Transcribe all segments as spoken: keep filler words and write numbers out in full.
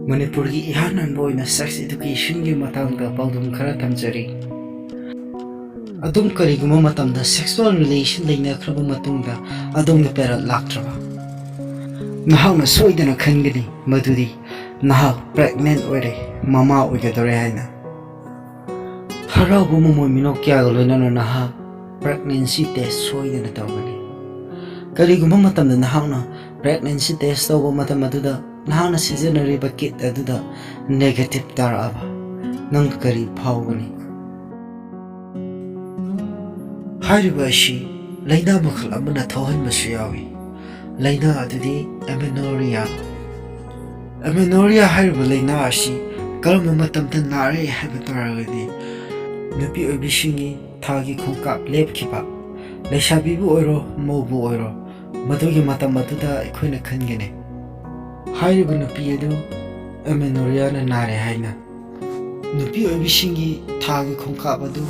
ꯃꯅꯤꯄꯨꯔꯒꯤ ꯏꯍꯥꯟ ꯍꯥꯟꯕ ꯑꯣꯏꯅ sex educationꯒꯤ ꯃꯇꯥꯡꯗ ꯄꯥꯎꯗꯝ ꯈꯔ ꯊꯝꯖꯔꯤ꯫ ꯑꯗꯨꯝ ꯀꯔꯤꯒꯨꯝꯕ ꯃꯇꯝꯗ sexual relation ꯂꯩꯅꯈ꯭ꯔꯕ ꯃꯇꯨꯡꯗ ꯑꯗꯣꯝꯒꯤ period ꯂꯥꯛꯇ꯭ꯔꯕ? ꯅꯍꯥꯛꯅ ꯁꯣꯏꯗꯅ ꯈꯟꯒꯅꯤ ꯃꯗꯨꯗꯤ ꯅꯍꯥꯛ pregnant ꯑꯣꯏꯔꯦ, ꯃꯃꯥ ꯑꯣꯏꯒꯗꯧꯔꯦ ꯍꯥꯏꯅ꯫ ꯍꯔꯥꯎꯕ ꯃꯃꯣꯏ ꯃꯤꯅꯣꯛ ꯀꯌꯥꯒ ꯂꯣꯏꯅꯅ ꯅꯍꯥꯛ pregnancy test ꯁꯣꯏꯗꯅ ꯇꯧꯒꯅꯤ꯫ ꯀꯔꯤꯒꯨꯝꯕ ꯃꯇꯝꯗ ꯅꯍꯥꯛꯅ pregnancy test ꯇꯧꯕ ꯃꯇꯝ ꯑꯗꯨꯗ ꯅꯍꯥꯛꯅ ꯁꯤꯖꯤꯟꯅꯔꯤꯕ kit ꯑꯗꯨꯗ negative ꯇꯥꯔꯛꯑꯕ, ꯅꯪ ꯀꯔꯤ ꯐꯥꯎꯒꯅꯤ? ꯍꯥꯏꯔꯤꯕ ꯑꯁꯤ ꯂꯥꯏꯅꯥ ꯃꯈꯜ ꯑꯃꯅ ꯊꯣꯛꯍꯟꯕꯁꯨ ꯌꯥꯎꯏ꯫ ꯂꯥꯏꯅꯥ ꯑꯗꯨꯗꯤ amenorrhea꯫ Amenorrhea ꯍꯥꯏꯔꯤꯕ ꯂꯥꯏꯅꯥ ꯑꯁꯤ ꯀꯔꯝꯕ ꯃꯇꯝꯗ ꯅꯥꯔꯦ ꯍꯥꯏꯕ ꯇꯥꯔꯒꯗꯤ, ꯅꯨꯄꯤ ꯑꯣꯏꯕꯤꯁꯤꯡꯒꯤ ꯊꯥꯒꯤ ꯈꯣꯡꯀꯥꯞ ꯂꯦꯞꯈꯤꯕ, ꯂꯩꯁꯥꯕꯤꯕꯨ ꯑꯣꯏꯔꯣ ꯃꯧꯕꯨ ꯑꯣꯏꯔꯣ, ꯃꯗꯨꯒꯤ ꯃꯇꯝ ꯑꯗꯨꯗ ꯑꯩꯈꯣꯏꯅ ꯈꯟꯒꯅꯤ ꯍꯥꯏꯔꯤꯕ ꯅꯨꯄꯤ ꯑꯗꯨ amenorrheaꯅ ꯅꯥꯔꯦ ꯍꯥꯏꯅ꯫ ꯅꯨꯄꯤ ꯑꯣꯏꯕꯤꯁꯤꯡꯒꯤ ꯊꯥꯒꯤ ꯈꯣꯡꯀꯥꯞ ꯑꯗꯨ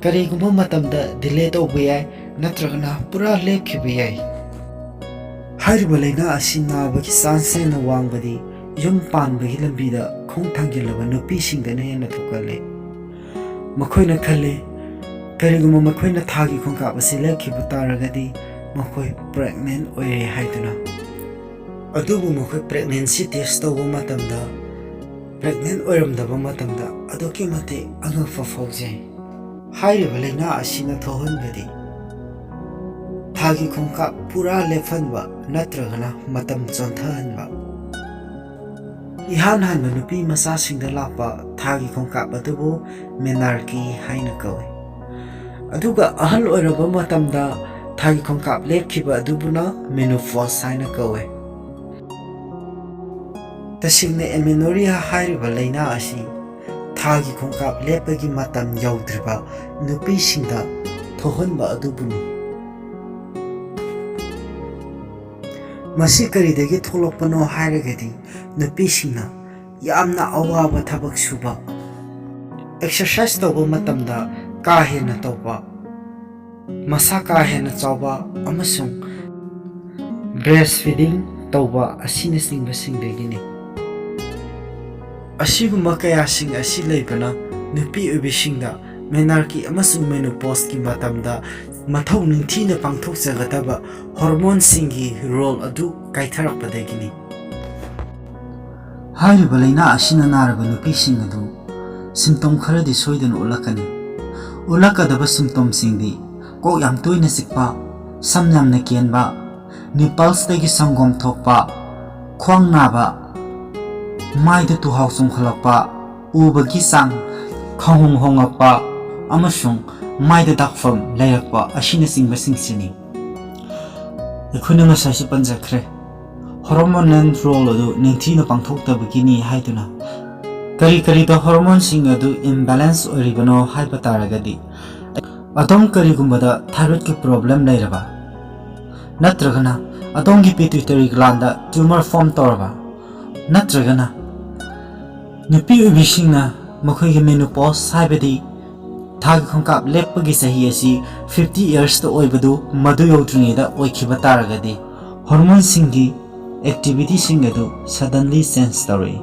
ꯀꯔꯤꯒꯨꯝꯕ ꯃꯇꯝꯗ delay ꯇꯧꯕ ꯌꯥꯏ, ꯅꯠꯇ꯭ꯔꯒꯅ ꯄꯨꯔꯥ ꯂꯦꯞꯈꯤꯕ ꯌꯥꯏ꯫ ꯍꯥꯏꯔꯤꯕ ꯂꯥꯏꯅꯥ ꯑꯁꯤ ꯅꯥꯕꯒꯤ chance ꯍꯦꯟꯅ ꯋꯥꯡꯕꯗꯤ ꯌꯨꯝ ꯄꯥꯟꯕꯒꯤ ꯂꯝꯕꯤꯗ ꯈꯣꯡ ꯊꯥꯡꯖꯤꯜꯂꯕ ꯅꯨꯄꯤꯁꯤꯡꯗꯅ ꯍꯦꯟꯅ ꯊꯣꯛꯀꯜꯂꯤ꯫ ꯃꯈꯣꯏꯅ ꯈꯜꯂꯤ, ꯀꯔꯤꯒꯨꯝꯕ ꯃꯈꯣꯏꯅ ꯊꯥꯒꯤ ꯈꯣꯡꯀꯥꯞ ꯑꯁꯤ ꯂꯦꯞꯈꯤꯕ ꯇꯥꯔꯒꯗꯤ ꯃꯈꯣꯏ pregnant ꯑꯣꯏꯔꯦ ꯍꯥꯏꯗꯨꯅ꯫ ꯑꯗꯨꯕꯨ ꯃꯈꯣꯏ pregnancy test ꯇꯧꯕ ꯃꯇꯝꯗ pregnant ꯑꯣꯏꯔꯝꯗꯕ ꯃꯇꯝꯗ ꯑꯗꯨꯛꯀꯤ ꯃꯇꯤꯛ ꯑꯉꯛꯄ ꯐꯥꯎꯖꯩ꯫ ꯍꯥꯏꯔꯤꯕ ꯂꯥꯏꯅꯥ ꯑꯁꯤꯅ ꯊꯣꯛꯍꯟꯕꯗꯤ ꯊꯥꯒꯤ ꯈꯣꯡꯀꯥꯞ ꯄꯨꯔꯥ ꯂꯦꯞꯍꯟꯕ ꯅꯠꯇ꯭ꯔꯒꯅ ꯃꯇꯝ ꯆꯣꯟꯊꯍꯟꯕ꯫ ꯏꯍꯥꯟ ꯍꯥꯟꯕ ꯅꯨꯄꯤ ꯃꯆꯥꯁꯤꯡꯗ ꯂꯥꯛꯄ ꯊꯥꯒꯤ ꯈꯣꯡꯀꯥꯞ ꯑꯗꯨꯕꯨ menarche ꯍꯥꯏꯅ ꯀꯧꯏ꯫ ꯑꯗꯨꯒ ꯑꯍꯜ ꯑꯣꯏꯔꯕ ꯃꯇꯝꯗ ꯊꯥꯒꯤ ꯈꯣꯡꯀꯥꯞ ꯂꯦꯞꯈꯤꯕ ꯑꯗꯨꯕꯨꯅ menopause ꯍꯥꯏꯅ ꯀꯧꯏ꯫ ꯇꯁꯦꯡꯅ amenorrhea ꯍꯥꯏꯔꯤꯕ ꯂꯥꯏꯅꯥ ꯑꯁꯤ ꯊꯥꯒꯤ ꯈꯣꯡꯀꯥꯞ ꯂꯦꯞꯄꯒꯤ ꯃꯇꯝ ꯌꯧꯗ꯭ꯔꯤꯕ ꯅꯨꯄꯤꯁꯤꯡꯗ ꯊꯣꯛꯍꯟꯕ ꯑꯗꯨꯕꯨꯅꯤ꯫ ꯃꯁꯤ ꯀꯔꯤꯗꯒꯤ ꯊꯣꯛꯂꯛꯄꯅꯣ ꯍꯥꯏꯔꯒꯗꯤ, ꯅꯨꯄꯤꯁꯤꯡꯅ ꯌꯥꯝꯅ ꯑꯋꯥꯕ ꯊꯕꯛ ꯁꯨꯕ, exercise ꯇꯧꯕ ꯃꯇꯝꯗ ꯀꯥ ꯍꯦꯟꯅ ꯇꯧꯕ, ꯃꯁꯥ ꯀꯥ ꯍꯦꯟꯅ ꯆꯥꯎꯕ ꯑꯃꯁꯨꯡ breastfeeding ꯇꯧꯕ ꯑꯁꯤꯅꯆꯤꯡꯕꯁꯤꯡꯗꯒꯤꯅꯤ꯫ ꯑꯁꯤꯒꯨꯝꯕ ꯀꯌꯥꯁꯤꯡ ꯑꯁꯤ ꯂꯩꯕꯅ ꯅꯨꯄꯤ ꯑꯣꯏꯕꯤꯁꯤꯡꯗ menarche ꯑꯃꯁꯨꯡ menopauseꯀꯤ ꯃꯇꯝꯗ ꯃꯊꯧ ꯅꯤꯡꯊꯤꯅ ꯄꯥꯡꯊꯣꯛꯆꯒꯗꯕ hormoneꯁꯤꯡꯒꯤ role ꯑꯗꯨ ꯀꯥꯏꯊꯔꯛꯄꯗꯒꯤꯅꯤ꯫ ꯍꯥꯏꯔꯤꯕ ꯂꯥꯏꯅꯥ ꯑꯁꯤꯅ ꯅꯥꯔꯕ ꯅꯨꯄꯤꯁꯤꯡ ꯑꯗꯨ symptom ꯈꯔꯗꯤ ꯁꯣꯏꯗꯅ ꯎꯠꯂꯛꯀꯅꯤ꯫ ꯎꯠꯂꯛꯀꯗꯕ symptomꯁꯤꯡꯗꯤ ꯀꯣꯛ ꯌꯥꯝ ꯇꯣꯏꯅ ꯆꯤꯛꯄ, ꯁꯝ ꯌꯥꯝꯅ ꯀꯦꯟꯕ, nipplesꯇꯒꯤ ꯁꯪꯒꯣꯝ ꯊꯣꯛꯄ, ꯈ꯭ꯋꯥꯡ ꯅꯥꯕ, ꯃꯥꯏꯗ ꯇꯨꯍꯥꯎ ꯆꯣꯡꯈꯠꯂꯛꯄ, ꯎꯕꯒꯤ ꯆꯥꯡ ꯈꯪꯍꯣꯡ ꯍꯣꯡꯂꯛꯄ ꯑꯃꯁꯨꯡ ꯃꯥꯏꯗ ꯗꯥꯛꯐꯝ ꯂꯩꯔꯛꯄ ꯑꯁꯤꯅꯆꯤꯡꯕꯁꯤꯡꯁꯤꯅꯤ꯫ ꯑꯩꯈꯣꯏꯅ ꯉꯁꯥꯏꯁꯨ ꯄꯟꯖꯈ꯭ꯔꯦ, hormonal role ꯑꯗꯨ ꯅꯤꯡꯊꯤꯅ ꯄꯥꯡꯊꯣꯛꯇꯕꯒꯤꯅꯤ ꯍꯥꯏꯗꯨꯅ꯫ ꯀꯔꯤ ꯀꯔꯤꯗ hormoneꯁꯤꯡ ꯑꯗꯨ imbalance ꯑꯣꯏꯔꯤꯕꯅꯣ ꯍꯥꯏꯕ ꯇꯥꯔꯒꯗꯤ, ꯑꯗꯣꯝ ꯀꯔꯤꯒꯨꯝꯕꯗ thyroidꯀꯤ problem ꯂꯩꯔꯕ, ꯅꯠꯇ꯭ꯔꯒꯅ ꯑꯗꯣꯝꯒꯤ pituitary glandꯗ tumor form ꯇꯧꯔꯕ, ꯅꯠꯇ꯭ꯔꯒꯅ ꯅꯨꯄꯤ ꯑꯣꯏꯕꯤꯁꯤꯡꯅ ꯃꯈꯣꯏꯒꯤ menopause ꯍꯥꯏꯕꯗꯤ ꯊꯥꯒꯤ ꯈꯣꯡꯀꯥꯞ ꯂꯦꯞꯄꯒꯤ ꯆꯍꯤ ꯑꯁꯤ fifty yearsꯇ ꯑꯣꯏꯕꯗꯨ ꯃꯗꯨ ꯌꯧꯗ꯭ꯔꯤꯉꯩꯗ ꯑꯣꯏꯈꯤꯕ ꯇꯥꯔꯒꯗꯤ, hormoneꯁꯤꯡꯒꯤ activityꯁꯤꯡ ꯑꯗꯨ suddenly change ꯇꯧꯔꯛꯏ꯫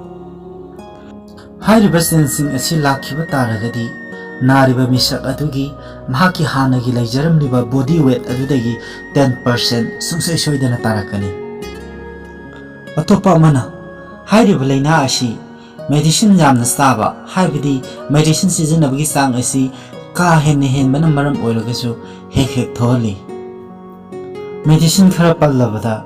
ꯍꯥꯏꯔꯤꯕ changeꯁꯤꯡ ꯑꯁꯤ ꯂꯥꯛꯈꯤꯕ ꯇꯥꯔꯒꯗꯤ, ꯅꯥꯔꯤꯕ ꯃꯤꯁꯛ ꯑꯗꯨꯒꯤ ꯃꯍꯥꯛꯀꯤ ꯍꯥꯟꯅꯒꯤ ꯂꯩꯖꯔꯝꯂꯤꯕ body weight ꯑꯗꯨꯗꯒꯤ ten percent ꯁꯨꯡꯁꯣꯏ ꯁꯣꯏꯗꯅ ꯇꯥꯔꯛꯀꯅꯤ꯫ ꯑꯇꯣꯞꯄ ꯑꯃꯅ, ꯍꯥꯏꯔꯤꯕ ꯂꯥꯏꯅꯥ ꯑꯁꯤ medicine ꯌꯥꯝꯅ ꯆꯥꯕ, ꯍꯥꯏꯕꯗꯤ medicine ꯁꯤꯖꯤꯟꯅꯕꯒꯤ ꯆꯥꯡ ꯑꯁꯤ ꯀꯥ ꯍꯦꯟꯅ ꯍꯦꯟꯕꯅ ꯃꯔꯝ ꯑꯣꯏꯔꯒꯁꯨ ꯍꯦꯛ ꯍꯦꯛ ꯊꯣꯛꯍꯜꯂꯤ꯫ Medicine ꯈꯔ ꯄꯜꯂꯕꯗ,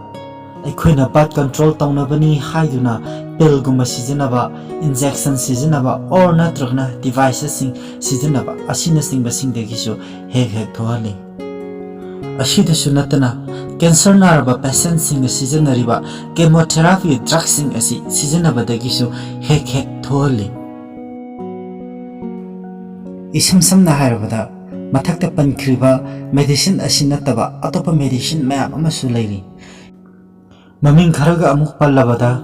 ꯑꯩꯈꯣꯏꯅ birth control ꯇꯧꯅꯕꯅꯤ ꯍꯥꯏꯗꯨꯅ pillꯒꯨꯝꯕ ꯁꯤꯖꯤꯟꯅꯕ, injection ꯁꯤꯖꯤꯟꯅꯕ, or ꯅꯠꯇ꯭ꯔꯒꯅ deviceꯁꯤꯡ ꯁꯤꯖꯤꯟꯅꯕ ꯑꯁꯤꯅꯆꯤꯡꯕꯁꯤꯡꯗꯒꯤꯁꯨ ꯍꯦꯛ ꯍꯦꯛ ꯊꯣꯛꯍꯜꯂꯤ꯫ ꯑꯁꯤꯗꯁꯨ ꯅꯠꯇꯅ, cancer ꯅꯥꯔꯕ patientꯁꯤꯡꯅ ꯁꯤꯖꯤꯟꯅꯔꯤꯕ chemotherapy drugꯁꯤꯡ ꯑꯁꯤ ꯁꯤꯖꯤꯟꯅꯕꯗꯒꯤꯁꯨ ꯍꯦꯛ ꯍꯦꯛ ꯊꯣꯛꯍꯜꯂꯤ꯫ ꯏꯁꯝ ꯁꯝꯅ ꯍꯥꯏꯔꯕꯗ, ꯃꯊꯛꯇ ꯄꯟꯈ꯭ꯔꯤꯕ medicine ꯑꯁꯤ ꯅꯠꯇꯕ ꯑꯇꯣꯞꯄ medicine ꯃꯌꯥꯝ ꯑꯃꯁꯨ ꯂꯩꯔꯤ꯫ ꯃꯃꯤꯡ ꯈꯔꯒ ꯑꯃꯨꯛ ꯄꯜꯂꯕꯗ,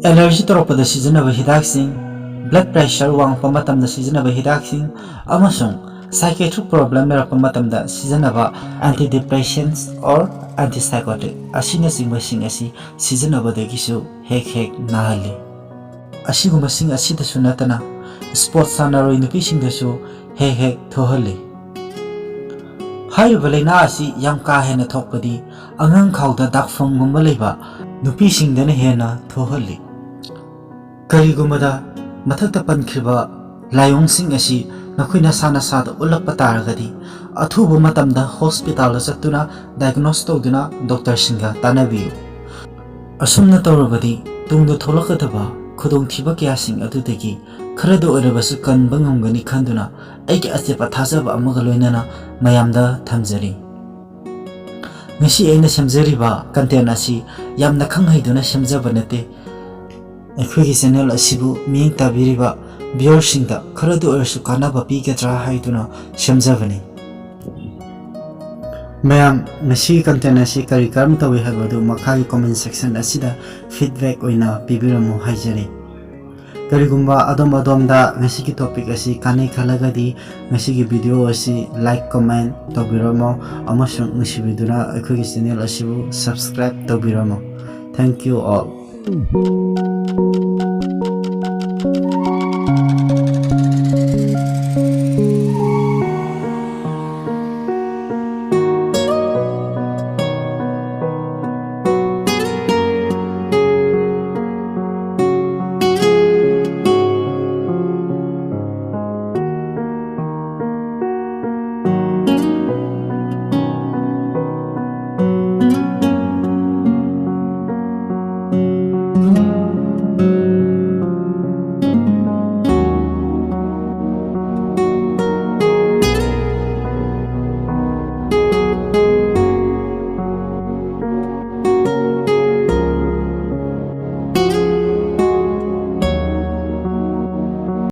allergy ꯇꯧꯔꯛꯄꯗ ꯁꯤꯖꯤꯟꯅꯕ ꯍꯤꯗꯥꯛꯁꯤꯡ, blood pressure ꯋꯥꯡꯉꯛꯄ ꯃꯇꯝꯗ ꯁꯤꯖꯤꯟꯅꯕ ꯍꯤꯗꯥꯛꯁꯤꯡ, ꯑꯃꯁꯨꯡ psychiatric problem ꯂꯩꯔꯛꯄ ꯃꯇꯝꯗ ꯁꯤꯖꯤꯟꯅꯕ antidepressants or antipsychotic ꯑꯁꯤꯅꯆꯤꯡꯕꯁꯤꯡ ꯑꯁꯤ ꯁꯤꯖꯤꯟꯅꯕꯗꯒꯤꯁꯨ ꯍꯦꯛ ꯍꯦꯛ ꯅꯥꯍꯜꯂꯤ꯫ ꯑꯁꯤꯒꯨꯝꯕꯁꯤꯡ ꯑꯁꯤꯗꯁꯨ ꯅꯠꯇꯅ ꯁ꯭ꯄꯣꯔꯠꯁ ꯁꯥꯟꯅꯔꯣꯏ ꯅꯨꯄꯤꯁꯤꯡꯗꯁꯨ ꯍꯦꯛ ꯍꯦꯛ ꯊꯣꯛꯍꯜꯂꯤ꯫ ꯍꯥꯏꯔꯤꯕ ꯂꯥꯏꯅꯥ ꯑꯁꯤ ꯌꯥꯝ ꯀꯥ ꯍꯦꯟꯅ ꯊꯣꯛꯄꯗꯤ ꯑꯉꯥꯡꯈꯥꯎꯗ ꯗꯥꯛꯐꯝꯒꯨꯝꯕ ꯂꯩꯕ ꯅꯨꯄꯤꯁꯤꯡꯗꯅ ꯍꯦꯟꯅ ꯊꯣꯛꯍꯜꯂꯤ꯫ ꯀꯔꯤꯒꯨꯝꯕꯗ ꯃꯊꯛꯇ ꯄꯟꯈ꯭ꯔꯤꯕ ꯂꯥꯏꯑꯣꯡꯁꯤꯡ ꯑꯁꯤ ꯅꯈꯣꯏ ꯅꯁꯥ ꯅꯁꯥꯗ ꯎꯠꯂꯛꯄ ꯇꯥꯔꯒꯗꯤ, ꯑꯊꯨꯕ ꯃꯇꯝꯗ ꯍꯣꯁꯄꯤꯇꯥꯜꯗ ꯆꯠꯇꯨꯅ ꯗꯥꯏꯒꯅꯣꯁ ꯇꯧꯗꯨꯅ ꯗꯣꯛꯇꯔꯁꯤꯡꯒ ꯇꯥꯟꯅꯕꯤꯌꯨ꯫ ꯑꯁꯨꯝꯅ ꯇꯧꯔꯕꯗꯤ ꯇꯨꯡꯗ ꯊꯣꯛꯂꯛꯀꯗꯕ ꯈꯨꯗꯣꯡꯊꯤꯕ ꯀꯌꯥꯁꯤꯡ ꯑꯗꯨꯗꯒꯤ ꯈꯔꯗ ꯑꯣꯏꯔꯕꯁꯨ ꯀꯟꯕ ꯉꯝꯒꯅꯤ ꯈꯟꯗꯨꯅ ꯑꯩꯒꯤ ꯑꯆꯦꯠꯄ ꯊꯥꯖꯕ ꯑꯃꯒ ꯂꯣꯏꯅꯅ ꯃꯌꯥꯝꯗ ꯊꯝꯖꯔꯤ꯫ ꯉꯁꯤ ꯑꯩꯅ ꯁꯦꯝꯖꯔꯤꯕ ꯀꯟꯇꯦꯟ ꯑꯁꯤ ꯌꯥꯝꯅ ꯈꯪ ꯍꯩꯗꯨꯅ ꯁꯦꯝꯖꯕ ꯅꯠꯇꯦ꯫ ꯑꯩꯈꯣꯏꯒꯤ ꯆꯦꯅꯦꯜ ꯑꯁꯤꯕꯨ ꯃꯤꯠꯌꯦꯡ ꯇꯥꯕꯤꯔꯤꯕ ꯚ꯭ꯌꯨꯋꯔꯁꯤꯡꯗ ꯈꯔꯗ ꯑꯣꯏꯔꯁꯨ ꯀꯥꯟꯅꯕ ꯄꯤꯒꯗ꯭ꯔꯥ ꯍꯥꯏꯗꯨꯅ ꯁꯦꯝꯖꯕꯅꯤ꯫ ꯃꯌꯥꯝ, ꯉꯁꯤꯒꯤ ꯀꯟꯇꯦꯟ ꯑꯁꯤ ꯀꯔꯤ ꯀꯔꯝ ꯇꯧꯏ ꯍꯥꯏꯕꯗꯨ ꯃꯈꯥꯒꯤ ꯀꯣꯃꯦꯟ ꯁꯦꯛꯁꯟ ꯑꯁꯤꯗ ꯐꯤꯗꯕꯦꯛ ꯑꯣꯏꯅ ꯄꯤꯕꯤꯔꯝꯃꯨ ꯍꯥꯏꯖꯔꯤ꯫ ꯀꯔꯤꯒꯨꯝꯕ ꯑꯗꯣꯝ ꯑꯗꯣꯝꯗ ꯉꯁꯤꯒꯤ ꯇꯣꯄꯤꯛ ꯑꯁꯤ ꯀꯥꯟꯅꯩ ꯈꯜꯂꯒꯗꯤ ꯉꯁꯤꯒꯤ ꯚꯤꯗꯤꯑꯣ ꯑꯁꯤ ꯂꯥꯏꯛ, ꯀꯣꯃꯦꯟ ꯇꯧꯕꯤꯔꯝꯃꯣ ꯑꯃꯁꯨꯡ ꯅꯨꯡꯁꯤꯕꯤꯗꯨꯅ ꯑꯩꯈꯣꯏꯒꯤ ꯆꯦꯅꯦꯜ ꯑꯁꯤꯕꯨ ꯁꯕꯁꯀ꯭ꯔꯥꯏꯕ ꯇꯧꯕꯤꯔꯝꯃꯣ꯫ Thank you all.